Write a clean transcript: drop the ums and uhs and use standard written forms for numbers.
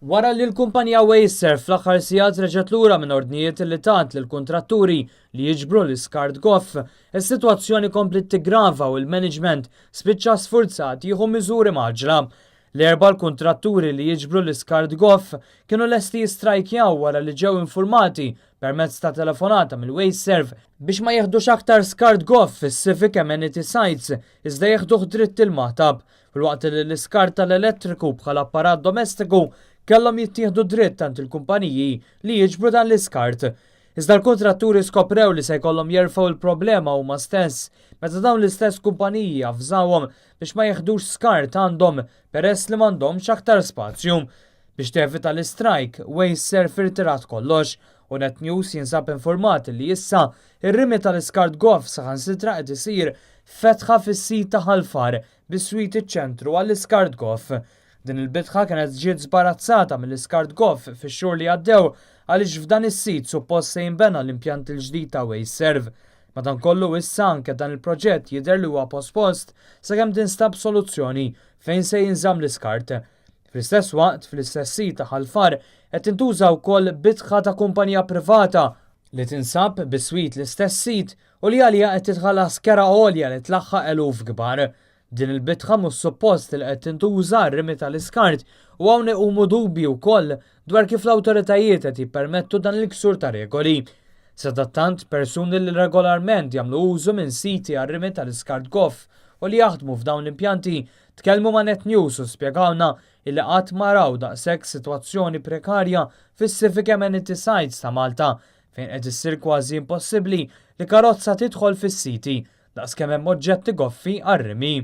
Wara li l-kumpanija Wasteserv fl-aħħar sigħat reġgħet lura minn ordnijiet li tat lill-kuntratturi li jiġbru l-iskart goff, is-sitwazzjoni kompliet tiggrava u l-management spiċċa sfurzat jieħu miżuri mgħaġġla. L-Erbgħa l-kuntratturi li jiġbru l-iskart goff kienu lesti jistrajkjaw wara li ġew infurmati permezz ta' telefonata mill-Wasteserv biex ma jieħdux aktar skart goff fis-Civic Amenity Sites iżda jieħduh dritt il-Magħtab filwaqt li l-iskart tal-elettriku bħal apparat domestiku kellhom jittieħdu dritt għand il-kumpaniji li jiġbru dan l-iskart. Iżda l-kuntratturi skoprew li se jkollhom jerfgħu l-problema huma stess meta dawn l-istess kumpaniji avżawhom biex ma jieħdux skart għandhom peress li m'għandhomx aktar spazju. Biex tevita l-istrajk, Wasteserv irtirat kollox u Net News jinsab informat li issa ir-rimi tal-iskart goff saħansitra qed isir f'fetħa fis-sit ta' Ħal Far biswit iċ-ċentru għall-iskart goff. Din il-bitħa kienet ġiet żbarazzata mill-iskart goff fix-xhur li għaddew għaliex f'dan is-sit suppost se jinbena l-impjant il-ġdid ta' Wasteserv. Madankollu issa anke dan il-proġett jidher li huwa pospost sakemm tinstab soluzzjoni fejn se jinżamm l-iskart. Fl-istess waqt, fl-istess sit ta' Ħal Far qed tintuża wkoll bitħa ta' kumpanija privata li tinsab biswit l-istess sit u li għaliha qed titħallas kera għolja li tlaħħaq eluf kbar. Din il-bitħa mhux suppost li qed tintuża għar-rimi tal-iskart u hawn iqumu dubji wkoll dwar kif l-awtoritajiet qed jippermettu dan il-ksur ta' regoli. Sadattant, persuni li regolarment jagħmlu użu minn siti għar-rimi tal-iskart goff u li jaħdmu f'dawn l-impjanti tkellmu ma' Net News u spjegawna illi qatt ma raw daqshekk sitwazzjoni prekarja fis-Civic Amenity Sites ta' Malta fejn qed issir kważi impossibbli li karozza tidħol fis-siti daqskemm hemm oġġetti goffi għar-rimi.